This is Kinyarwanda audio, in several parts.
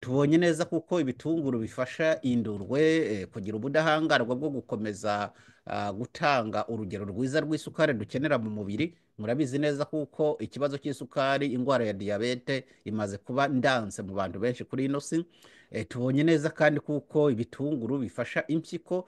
Tubonye neza kuko ibitunguru bifasha indurwe kugira ubudahangarwa bwo gukomeza gutanga urugero rwiza rw'isukari dukenera mu mubiri. Murabizi neza kuko ikibazo cy'isukari, indwara ya diyabete imaze kuba ndanse mu bantu benshi kuri ino si. Tubonye neza kandi kuko ibitunguru bifasha impyiko,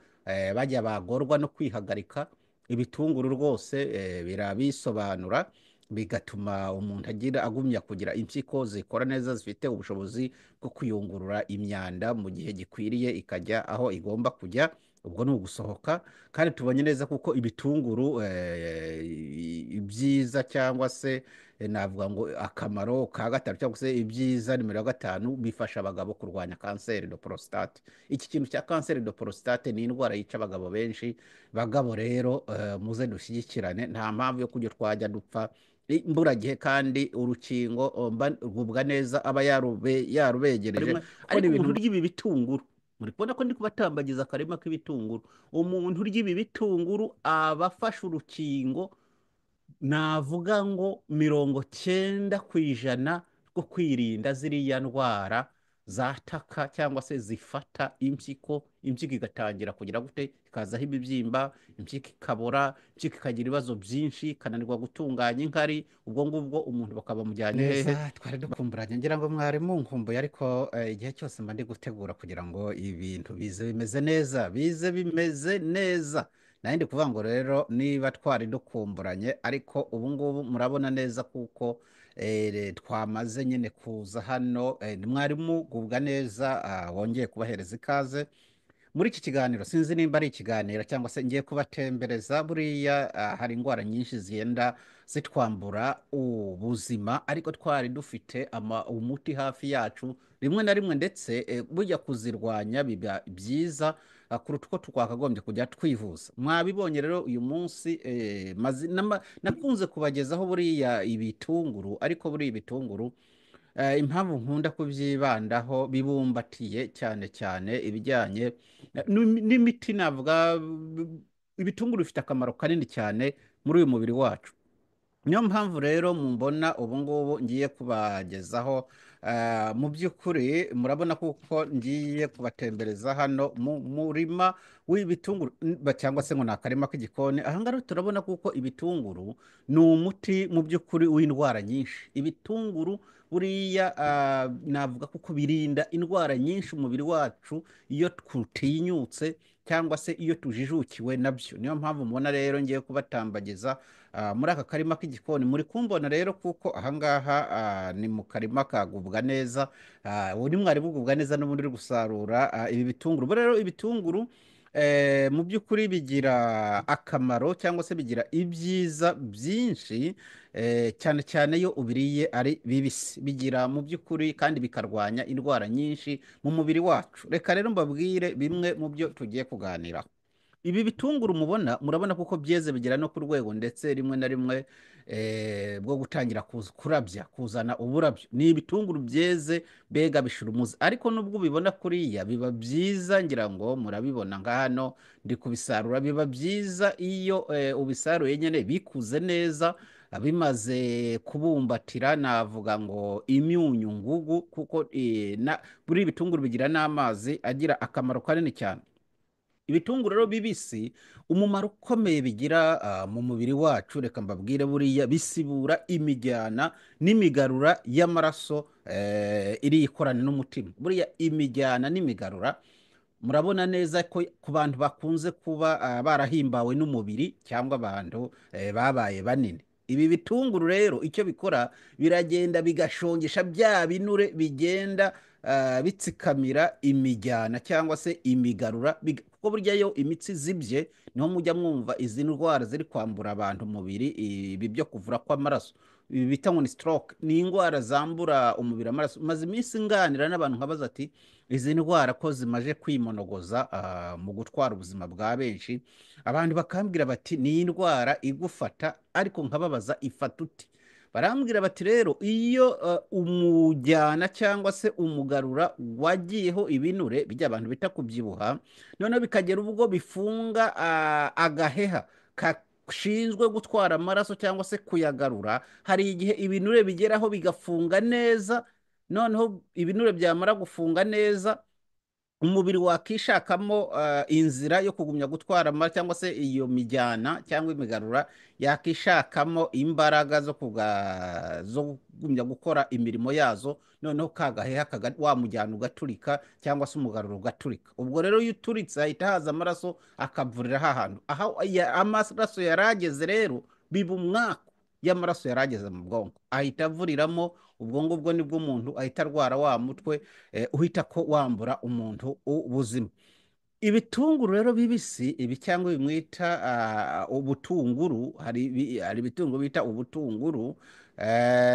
bajya bagorwa no kwihagarika. Ibitunguru rwose birabisobanura, bigatuma umuntu agira agumya kugira impyiko zikora neza, zifite ubushobozi bwo kuyungurura imyanda mu gihe gikwiriye ikajya aho igomba kujya, ubwo ni ugusohoka. Kandi tubonye neza kuko ibitunguru ibyiza cyangwa se navuga ngo akamaro ka gatanu cyangwa se ibyiza nimero ya gatanu, bifasha abagabo kurwanya kanseri de prostate. Iki kintu cya kanseri de prostate ni indwara yica abagabo benshi. Bagabo rero muze dushyigikirane, nta mpamvu yo kujya twajya dupfa imburagihe, kandi urukingo rugubwa neza aba yarubegereje. Ariko umuntu urya ibi bitunguru, muri kubona ko ndi kubatambagiza akarima k'ibitunguru, umuntu urya ibi bitunguru aba afashe urukingo navuga ngo 90% rwo kwirinda ziriya ndwara zataka cyangwa se zifata impyiko, impyiko igatangira kugira gute, ikazaho ibibyimba, impyiko ikabora, impyiko ikagira ibibazo byinshi, ikananirwa gutunganya inkari, ubwo ngubwo umuntu bakaba bamujyanye hehe? Twari dukumburanye, ngira ngo mwari munkumbuye, ariko igihe cyose mba ndi gutegura kugira ngo ibintu bize bimeze neza, bize bimeze neza. Nari ndi kuvuga ngo rero niba twari dukumburanye, ariko ubu ngubu murabona neza kuko twamaze nyine kuza hano. Ni mwarimu Gubwa Neza wongeye kubahereza ikaze muri iki kiganiro. Sinzi nimba ari ikiganiro cyangwa se ngiye kubatembereza. Buriya hari indwara nyinshi zigenda zitwambura ubuzima, ariko twari dufite umuti hafi yacu rimwe na rimwe, ndetse bujya kuzirwanya biba byiza kuruta uko twakagombye kujya twivuza. Mwabibonye rero uyu munsi nakunze kubagezaho buriya ibitunguru, ariko buriya ibitunguru impamvu nkunda kubyibandaho, bibumbatiye cyane cyane ibijyanye n'imiti. Navuga ibitunguru bifite akamaro kanini cyane muri uyu mubiri wacu. Niyo mpamvu rero mumbona ubu ngubu ngiye kubagezaho. Mu by'ukuri murabona kuko ngiye kubatembereza hano mu murima w'ibitunguru cyangwa se ngo ni akarima k'igikoni. Aha ngaha turabona kuko ibitunguru ni umuti mu by'ukuri w'indwara nyinshi. Ibitunguru buriya navuga kuko birinda indwara nyinshi umubiri wacu iyo tutinyutse cyangwa se iyo tujijukiwe nabyo. Niyo mpamvu mubona rero ngiye kubatambagiza muri aka karima k'igikoni. Muri kumbona rero kuko ahangaha ni mu karima kagubwa neza. Ubu ni mwarimu Gubwa Neza n'ubundi uri gusarura ibi bitunguru. Rero ibitunguru mu by'ukuri bigira akamaro cyangwa se bigira ibyiza byinshi, cyane cyane iyo ubiriye ari bibisi. Bigira mu by'ukuri kandi bikarwanya indwara nyinshi mu mubiri wacu. Reka rero mbabwire bimwe mu byo tugiye kuganiraho. Ibi bitunguru mubona, murabona kuko byeze bigera no ku rwego ndetse rimwe na rimwe bwo gutangira kurabya, kuzana uburabyo. Ni ibitunguru byeze mbega bishira umuze, ariko nubwo ubibona kuriya biba byiza, ngira ngo murabibona nka hano ndi kubisarura, biba byiza iyo ubisaruye nyine bikuze neza, bimaze kubumbatira navuga ngo imyunyu ngugu, kuko buri ibitunguru bigira n'amazi agira akamaro kanini cyane. Ibitunguru rero bibisi umumaro ukomeye bigira mu mubiri wacu, reka mbabwire, buriya bisibura imijyana n'imigarura y'amaraso iri ikorana n'umutima. Buriya imijyana n'imigarura murabona neza ko ku bantu bakunze kuba barahimbawe n'umubiri cyangwa abantu babaye banini, ibi bitunguru rero icyo bikora biragenda bigashongesha bya binure bigenda bitsikamira imijyana cyangwa se imigarura, kuko burya yo imitsi zibye niho mujya mwumva izi ndwara ziri kwambura abantu umubiri, ibi byo kuvura kw'amaraso, ibi bita ngo ni stroke, ni indwara zambura umubiri amaraso. Maze iminsi nganira n'abantu nkabaza ati izi ndwara ko zimaje kwimonogoza mu gutwara ubuzima bwa benshi, abantu bakambwira bati ni indwara igufata, ariko nkababaza ifata uti? Barambwira bati rero iyo umujyana cyangwa se umugarura wagiyeho ibinure bijya abantu bita kubyibuha, noneho bikagera ubwo bifunga agaheha gashinzwe gutwara amaraso cyangwa se kuyagarura, hari igihe ibinure bigeraho bigafunga neza, Noneho ibinure byamara gufunga neza, umubiri wakishakamo inzira yo kugumya gutwara amara, cyangwa se iyo mijyana cyangwa imigarura yakishakamo imbaraga zo kugumya gukora imirimo yazo. Noneho ka gaheha wa mujyana ugaturika, cyangwa se umugarura ugaturika. Ubwo rero iyo uturitse hahita haza amaraso akavurira hantu aho amaraso yarageze. Rero biba umwaku y'amaraso yarageze mu bwonko, ahita avuriramo. Ubwo ngubwo nibwo umuntu ahita arwara wa mutwe, uhita ko wambura umuntu ubuzima. Ibitunguru rero bibisi ibi, cyangwa bimwita ubutunguru, hari ibitunguru bita ubutunguru.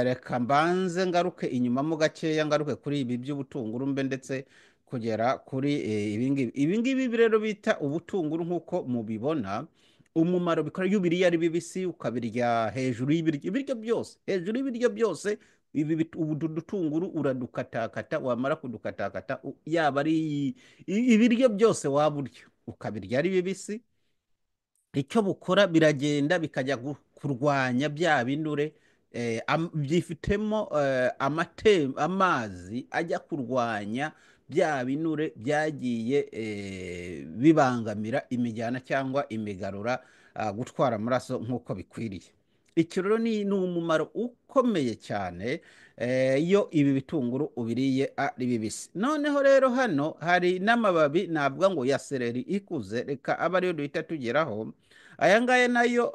Reka mbanze ngaruke inyuma mo gakeya, ngaruke kuri ibi by'ubutunguru mbe ndetse kugera kuri ibi ngibi. Ibi ngibi rero bita ubutunguru, nk'uko mubibona, umumaro bikora iyo ubiriye ari bibisi, ukabirya hejuru y'ibiryo, ibiryo byose, hejuru y'ibiryo byose, ibi ubu dutunguru uradukatakata, wamara kudukatakata, yaba ari ibiryo byose waba urya, ukabirya ari bibisi, icyo bukora biragenda bikajya kurwanya bya binure. Byifitemo amazi ajya kurwanya bya binure byagiye bibangamira imijyana cyangwa imigarura gutwara amaraso nk'uko bikwiriye. Icyo rero ni umumaro ukomeye cyane iyo ibi bitunguru ubiriye ari bibisi. Noneho rero hano hari n'amababi navuga ngo ya seleri ikuze, reka abe ariyo duhita tugeraho. Aya ngaya nayo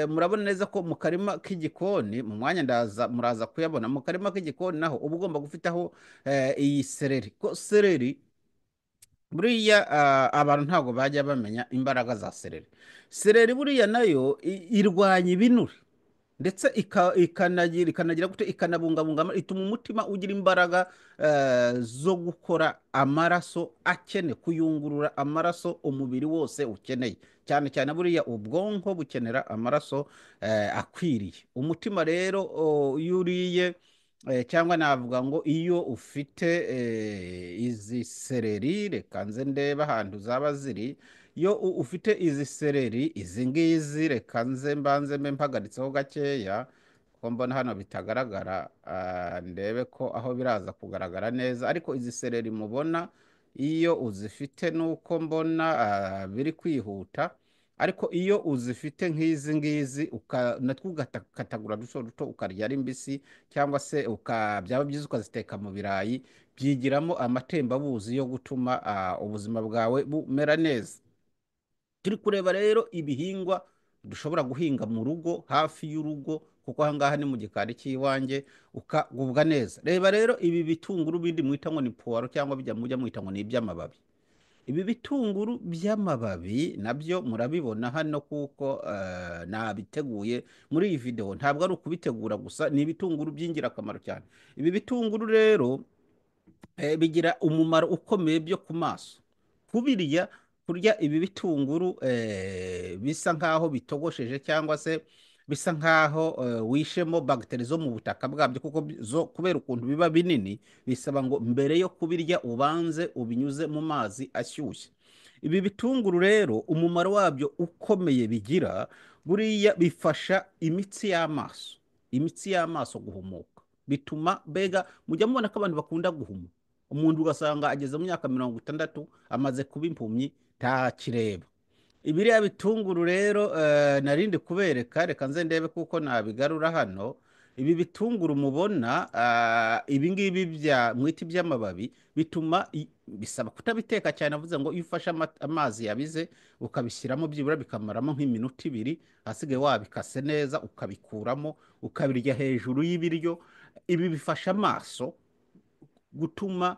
murabona neza ko mu karima k'igikoni, mu mwanya ndaza muraza kuyabona, mu karima k'igikoni naho uba ugomba gufitaho iyi seleri. Ko seleri buriya abantu ntabwo bajya bamenya imbaraga za seleri. Seleri buriya nayo irwanya ibinure, ndetse ikanagira gute, ikanabungabunga, ituma umutima ugira imbaraga zo gukora amaraso akene, kuyungurura amaraso umubiri wose ukeneye. Cyane cyane buriya ubwonko bukenera amaraso akwiriye. Umutima rero iyo uriye, cyangwa navuga ngo iyo ufite izi seleri, reka nze ndebe ahantu zaba ziri. Iyo ufite izi seleri izi ngizi, reka nze mbanze mbe mpagaritseho gakeya, kuko mbona hano bitagaragara, ndebe ko aho biraza kugaragara neza. Ariko izi seleri mubona iyo uzifite, nuko mbona biri kwihuta, ariko iyo uzifite nk'izi ngizi, natwo ugakatagura duto duto ukarya ari mbisi, cyangwa se byaba byiza ukaziteka mu birayi, byigiramo amatembabuzi yo gutuma ubuzima bwawe bumera neza. Turi kureba rero ibihingwa dushobora guhinga mu rugo, hafi y'urugo, kuko aha ngaha ni mu gikari cy'iwanjye, ukagubwa neza. Reba rero ibi bitunguru bindi mwita ngo ni puwaro, cyangwa bijya mujya mwita ngo ni iby'amababi. Ibi bitunguru by'amababi nabyo murabibona hano, kuko nabiteguye muri iyi video. Ntabwo ari ukubitegura gusa, ni ibitunguru by'ingirakamaro cyane. Ibi bitunguru rero bigira umumaro ukomeye byo ku maso. Kubirya, kurya ibi bitunguru bisa nkaho bitogosheje, cyangwa se bisa nkaho wishemo bagiteri zo mu butaka bwabyo, kuko zo kubera ukuntu biba binini, bisaba ngo mbere yo kubirya ubanze ubinyuze mu mazi ashyushye. Ibi bitunguru rero umumaro wabyo ukomeye bigira, buriya bifasha imitsi y'amaso, imitsi y'amaso guhumuka. Bituma mbega mujya mubona ko abantu bakunda guhuma, umuntu ugasanga ageze mu myaka 60 amaze kuba impumyi ntakireba. Ibiriya bitunguru rero narindi kubereka, reka nze ndebe kuko nabigarura hano. Ibi bitunguru mubona, ibi ngibi bya mwita iby'amababi, bituma bisaba kutabiteka cyane. Avuze ngo iyo ufashe amazi yabize ukabishyiramo byibura bikamaramo nk'iminota 2, ahasigaye wabikase neza ukabikuramo ukabirya hejuru y'ibiryo. Ibi bifasha amaso gutuma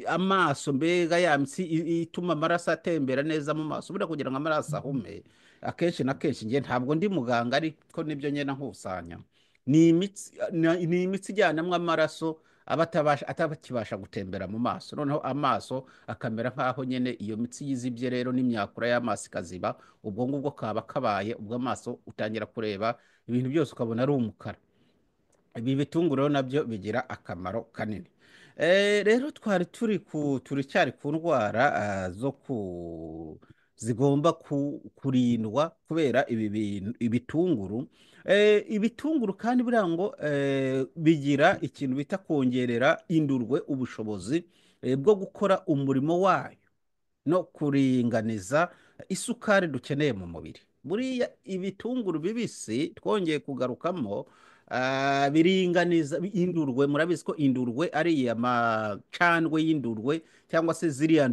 amaso mbega ya mitsi ituma amaraso atembera neza mu maso. Buriya kugira ngo amaraso ahume, akenshi na kenshi, njye ntabwo ndi muganga ariko nibyo ngenda nkusanya, ni imitsi ijyanamo amaraso aba atakibasha gutembera mu maso, noneho amaso akamera nk'aho nyine iyo mitsi yizibye rero n'imyakura y'amaso ikaziba. Ubwo ngubwo kaba kabaye, ubwo amaso utangira kureba ibintu byose ukabona ari umukara. Ibi bitunguru rero nabyo bigira akamaro kanini. Rero twari turi ku turacyari ku ndwara zo ku zigomba kurindwa kubera ibi bintu, ibitunguru. Ibitunguru kandi buriya ngo bigira ikintu bita kongerera indurwe ubushobozi bwo gukora umurimo wayo no kuringaniza isukari dukeneye mu mubiri. Buriya ibitunguru bibisi twongeye kugarukamo, biringaniza indurwe. Murabizi ko indurwe ari amacandwe y'indurwe, cyangwa se ziriya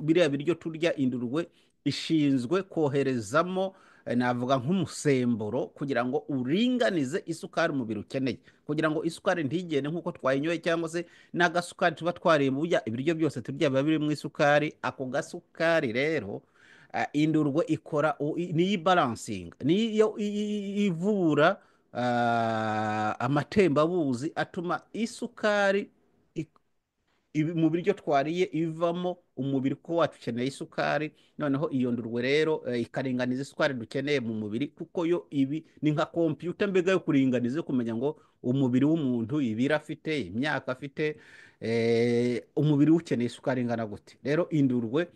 biriya biryo turya, indurwe ishinzwe koherezamo navuga nk'umusemburo kugira ngo uringanize isukari umubiri ukeneye, kugira ngo isukari ntigende nk'uko twayinyoye, cyangwa se n'agasukari tuba twariye. Burya ibiryo byose turya biba birimo isukari. Ako gasukari rero indurwe ikora niyo ibalansinga, niyo ivura amatembabuzi atuma isukari mu biryo twariye ivamo. Umubiri ko wacu ukeneye isukari, noneho iyo ndurwe rero ikaringaniza isukari dukeneye mu mubiri, kuko yo ibi ni nka kompiyuta mbega yo kuringaniza, yo kumenya ngo umubiri w'umuntu ibiro afite, imyaka afite, umubiri we ukeneye isukari ingana gute. Rero indurwe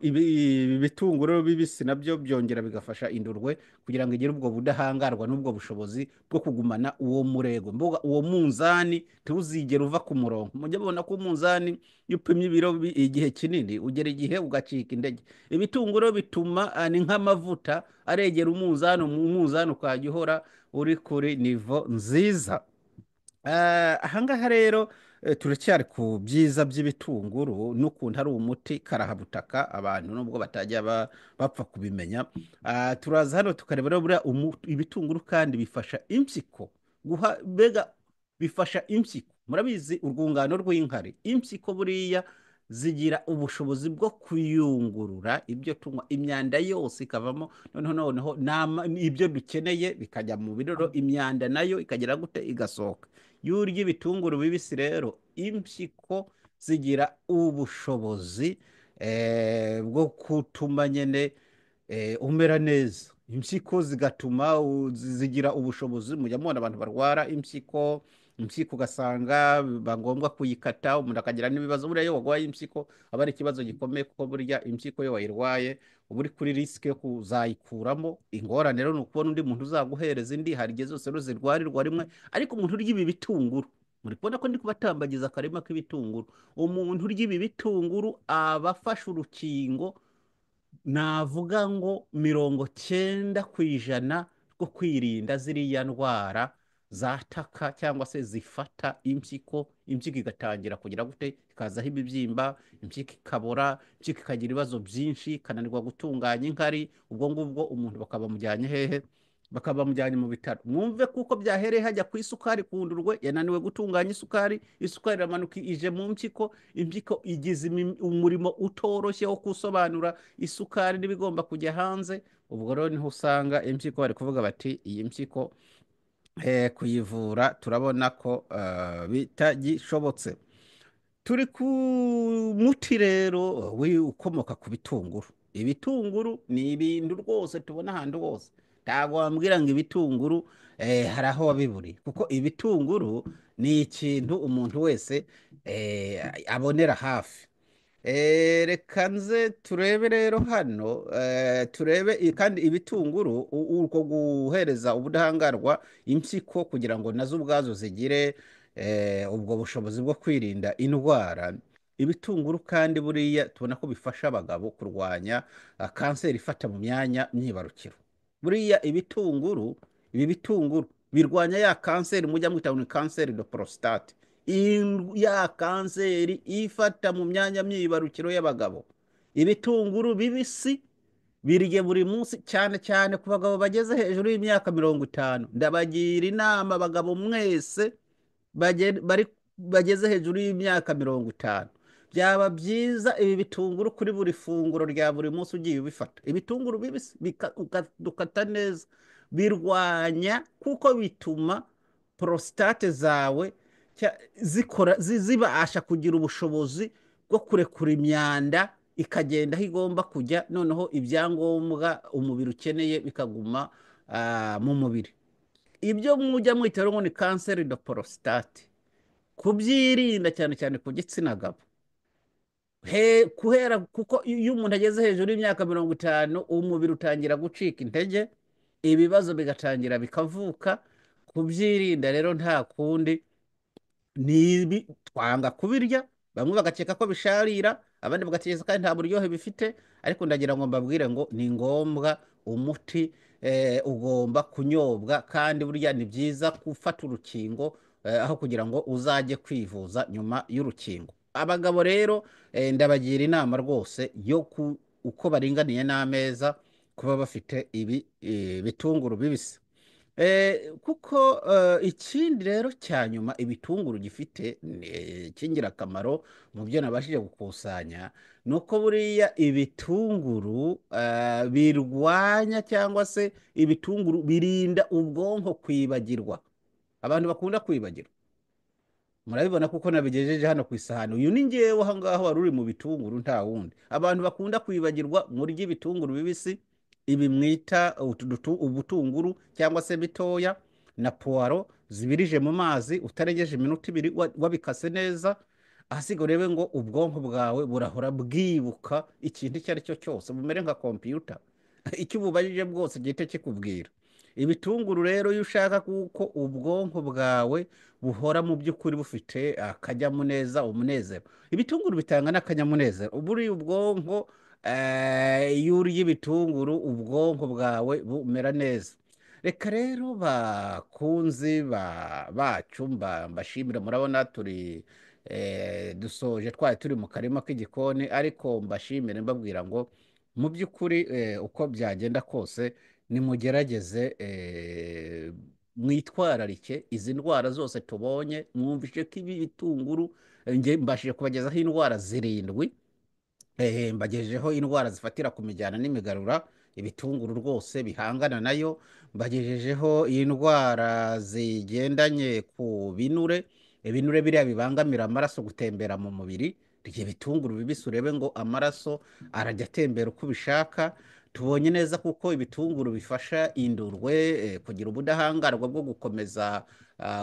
ibi bitunguru bibisi nabyo byongera bigafasha indurwe kugira ngo igire ubwo budahangarwa n'ubwo bushobozi bwo kugumana uwo murego, mbuga uwo munzani ntuzigere uva ku murongo. Mujye mubona ko umunzani iyo upimye ibiro igihe kinini ugera igihe ugacika intege. Ibitunguru bituma ni nk'amavuta aregera umunzani, umunzani ukajya uhora uri kuri nivo nziza. Ahangaha rero turacyari ku byiza by'ibitunguru n'ukuntu ari umuti karahabutaka, abantu nubwo batajya bapfa kubimenya. Turaza hano tukareba rero buriya ibitunguru kandi bifasha impyiko guha, mbega bifasha impyiko. Murabizi urwungano rw'inkari, impyiko buriya zigira ubushobozi bwo kuyungurura ibyo tunywa, imyanda yose ikavamo, noneho ibyo dukeneye bikajya mu biroro, imyanda nayo ikagera gute, igasohoka. Iyo urya ibitunguru bibisi rero, impyiko zigira ubushobozi bwo gutuma nyine umera neza. Impyiko zigatuma zigira ubushobozi. Mujya mubona abantu barwara impyiko, impyiko ugasanga biba ngombwa kuyikata, umuntu akagira n'ibibazo. Buriya iyo warwaye impyiko aba ari ikibazo gikomeye, kuko burya impyiko iyo wayirwaye uba uri kuri risike yo kuzayikuramo. Ingorane rero ni ukubona undi muntu uzaguhereza indi, hari igihe zose rero zirwarirwa rimwe. Ariko umuntu urya ibi bitunguru, muri kubona ko ndi kubatambagiza akarima k'ibitunguru, umuntu urya ibi bitunguru aba afashe urukingo navuga ngo 90% rwo kwirinda ziriya ndwara zataka cyangwa se zifata impyiko, impyiko igatangira kugira gute, ikazaho ibibyimba, impyiko ikabora, impyiko ikagira ibibazo byinshi, ikananirwa gutunganya inkari. Ubwo ngubwo umuntu bakaba bamujyanye hehe? Bakaba bamujyanye mu bitaro. Mwumve kuko byahereye hajya ku isukari, ku ndurwe yananiwe gutunganya isukari, isukari iramanuka ije mu mpyiko, impyiko igize umurimo utoroshye wo gusobanura isukari n'ibigomba kujya hanze. Ubwo rero niho usanga impyiko bari kuvuga bati iyi mpyiko kuyivura turabona ko bitagishobotse. Turi ku muti rero ukomoka ku bitunguru. Ibitunguru ni ibintu rwose tubona ahantu hose, ntabwo wambwira ngo ibitunguru hari aho wabiburiye, kuko ibitunguru ni ikintu umuntu wese abonera hafi. Reka nze turebe rero hano, turebe kandi ibitunguru uko guhereza ubudahangarwa impyiko kugira ngo nazo ubwazo zigire ubwo bushobozi bwo kwirinda indwara. Ibitunguru kandi buriya tubona ko bifasha abagabo kurwanya kanseri ifata mu myanya myibarukiro. Buriya ibi bitunguru birwanya ya kanseri mujya mwita ngo ni kanseri de prostate, ya kanseri ifata mu myanya myibarukiro y'abagabo. Ibitunguru bibisi birye buri munsi, cyane cyane ku bagabo bageze hejuru y'imyaka 50. Ndabagira inama abagabo mwese bageze hejuru y'imyaka 50, byaba byiza ibi bitunguru kuri buri funguro rya buri munsi ugiye ubifata. Ibitunguru bibisi dukata neza birwanya, kuko bituma prostate zawe zibasha kugira ubushobozi bwo kurekura imyanda ikagenda aho igomba kujya, noneho ibyangombwa umubiri ukeneye bikaguma mu mubiri. Ibyo mujya mwita rero ngo ni kanseri de prostate, kubyirinda cyane cyane ku gitsina gabo. Kuhera kuko iyo umuntu ageze hejuru y'imyaka 50 umubiri utangira gucika intege, ibibazo bigatangira bikavuka. Kubyirinda rero nta kundi, ni twanga kubirya, bamwe bagakeka ko bisharira, abandi bagatekereza kandi nta buryohe bifite, ariko ndagira ngo mbabwire ngo ni ngombwa, umuti ugomba kunyobwa, kandi burya ni byiza gufata urukingo aho kugira ngo uzajye kwivuza nyuma y'urukingo. Abagabo rero ndabagira inama rwose yo uko baringaniye n'ameza kuba bafite ibi bitunguru bibisi. Kuko ikindi rero cya nyuma ibitunguru gifite cy'ingirakamaro mu byo nabashije gukusanya, ni uko buriya ibitunguru birwanya cyangwa se ibitunguru birinda ubwonko kwibagirwa. Abantu bakunda kwibagirwa murabibona kuko nabigejeje hano ku isahani. Uyu ni ngewe aha ngaha wari uri mu bitunguru, nta wundi. Abantu bakunda kwibagirwa, murya ibitunguru bibisi, ibi mwita ubutunguru cyangwa se bitoya, na puwaro zibirije mu mazi utarengeje iminota 2 wabikase neza, ahasiga urebe ngo ubwonko bwawe burahora bwibuka ikintu icyo ari cyo cyose, bumere nka kompiyuta, icyo ububajije bwose gihite kikubwira. Ibitunguru rero iyo ushaka kuko ubwonko bwawe buhora mu by'ukuri bufite akanyamuneza, umunezero, ibitunguru bitanga n'akanyamunezero. Buriya ubwonko iyo urya ibitunguru ubwonko bwawe bumera neza. Reka rero bakunzi bacu mbashimira, murabona turi dusoje, twari turi mu karima k'igikoni, ariko mbashimire mbabwira ngo mu by'ukuri uko byagenda kose nimugerageze mwitwararike izi ndwara zose tubonye. Mwumvishe ko ibi bitunguru njye mbashije kubagezaho indwara 7, mbagejejeho indwara zifatira ku mijyana n'imigarura, ibitunguru rwose bihangana nayo. Mbagejejeho indwara zigendanye ku binure, ibinure biriya bibangamira amaraso gutembera mu mubiri, rya ibitunguru bibisi urebe ngo amaraso arajya atembera uko ubishaka. Tubonye neza kuko ibitunguru bifasha indurwe kugira ubudahangarwa bwo gukomeza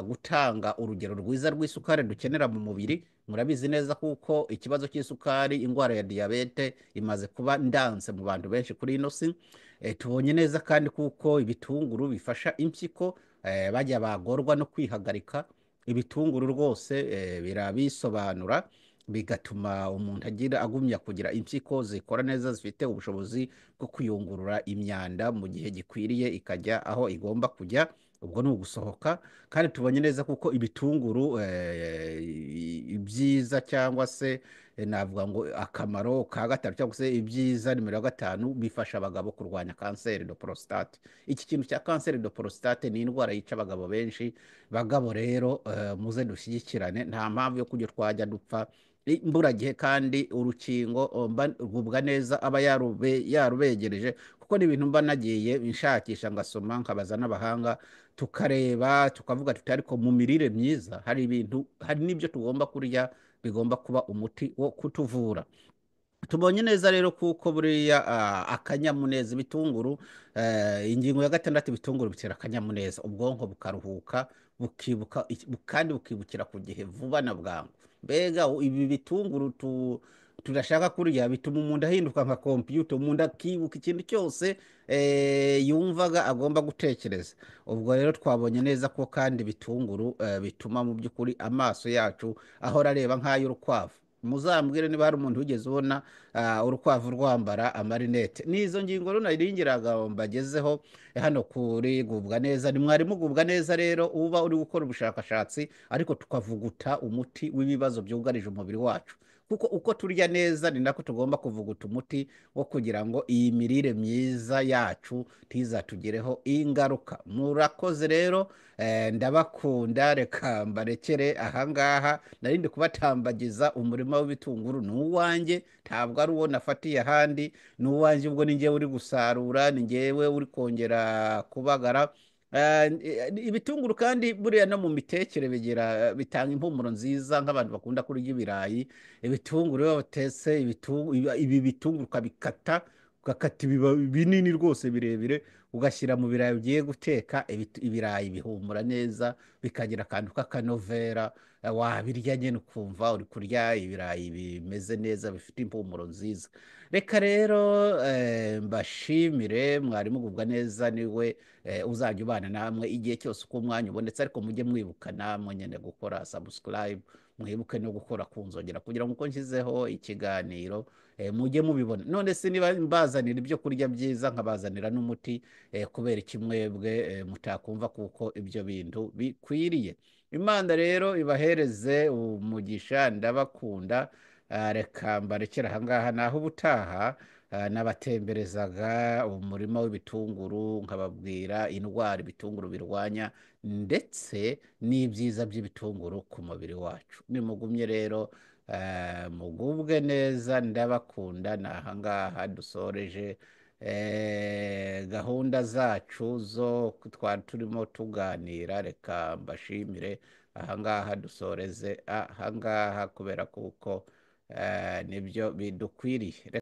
gutanga urugero rwiza rw'isukari dukenera mu mubiri. Murabizi neza kuko ikibazo cy'isukari, indwara ya diyabete imaze kuba ndanse mu bantu benshi kuri ino si. Tubonye neza kandi kuko ibitunguru bifasha impyiko, bajya bagorwa no kwihagarika, ibitunguru rwose birabisobanura, bigatuma umuntu agumya kugira impyiko zikora neza, zifite ubushobozi bwo kuyungurura imyanda mu gihe gikwiriye ikajya aho igomba kujya, ubwo ni ugusohoka. Kandi tubonye neza kuko ibitunguru ibyiza cyangwa se navuga ngo akamaro ka gatanu cyangwa se ibyiza nimero ya 5, bifasha abagabo kurwanya kanseri de prostate. Iki kintu cya kanseri de prostate ni indwara yica abagabo benshi. Bagabo rero muze dushyigikirane, nta mpamvu yo kujya twajya dupfa imburagihe, kandi urukingo rwubwa neza aba yarubegereje, kuko ni ibintu mba nagiye nshakisha ngasoma nkabaza n'abahanga, tukareba tukavuga tuti ariko mu mirire myiza hari ibintu, hari n'ibyo tugomba kurya bigomba kuba umuti wo kutuvura. Tubonye neza rero kuko buriya akanyamuneza ibitunguru, ingingo ya 6, ibitunguru bitera akanyamuneza, ubwonko bukaruhuka, bukibuka kandi bukibukira ku gihe vuba na bwangu. Mbega ibi bitunguru tudashaka kurya bituma umuntu ahinduka nka kompiyuta, umuntu akibuka ikintu cyose yumvaga agomba gutekereza. Ubwo rero twabonye neza ko kandi ibitunguru bituma mu by'ukuri amaso yacu ahora areba nk'ay'urukwavu. Muzambwire niba hari umuntu wigeze ubona urukwavu rwambara amarinete. N'izo ngingo naringiraga mbagezeho hano kuri Gubwa Neza. Ni mwarimu Gubwa Neza rero uba uri gukora ubushakashatsi, ariko tukavuguta umuti w'ibibazo byugarije umubiri wacu, kuko uko turya neza ni nako tugomba kuvuguta umuti wo kugira ngo iyi mirire myiza yacu ntizatugireho ingaruka. Murakoze rero, ndabakunda, reka mbarekere ahangaha. Narindi kubatambagiza umurima w'ibitunguru ni uwanjye, ntabwo ari uwo nafatiye ahandi, ni uwanjye. Ubwo ni njyewe uri gusarura, ni njyewe uri kongera kubagara. Ibitunguru kandi buriya no mu mitekere bitanga impumuro nziza nk'abantu bakunda kurya ibirayi. Ibitunguru iyo batetse ibi bitunguru ukabikata, ugakata ibibabi binini rwose birebire, ugashyira mu birayi ugiye guteka, ibirayi bihumura neza, bikagira akantu k'akanovera. Wabirya nyine ukumva uri kurya ibirayi bimeze neza bifite impumuro nziza. Reka rero mbashimire mwarimu Gubwa neza, niwe uzajya ubana namwe igihe cyose uko umwanya ubonetse. Ariko mujye mwibuka namwe nyine gukora subscribe, mwibuke no gukora ku nzogera kugira ngo uko nshyizeho ikiganiro mujye mubibona. None se niba mbazanira ibyo kurya byiza nkabazanira n'umuti, kubera iki mwebwe mutakumva kuko ibyo bintu bikwiriye? Imana rero ibahereze umugisha, ndabakunda. Reka mbarekere ahangaha, naho ubutaha. Nabatemberezaga umurima w'ibitunguru, nkababwira indwara ibitunguru birwanya ndetse n'ibyiza by'ibitunguru ku mubiri wacu. Nimugumye rero mugubwe neza, ndabakunda. Ni ahangaha dusoreje gahunda zacu zo twari turimo tuganira. Reka mbashimire, ahangaha dusoreze ahangaha kubera kuko nibyo bidukwiriye.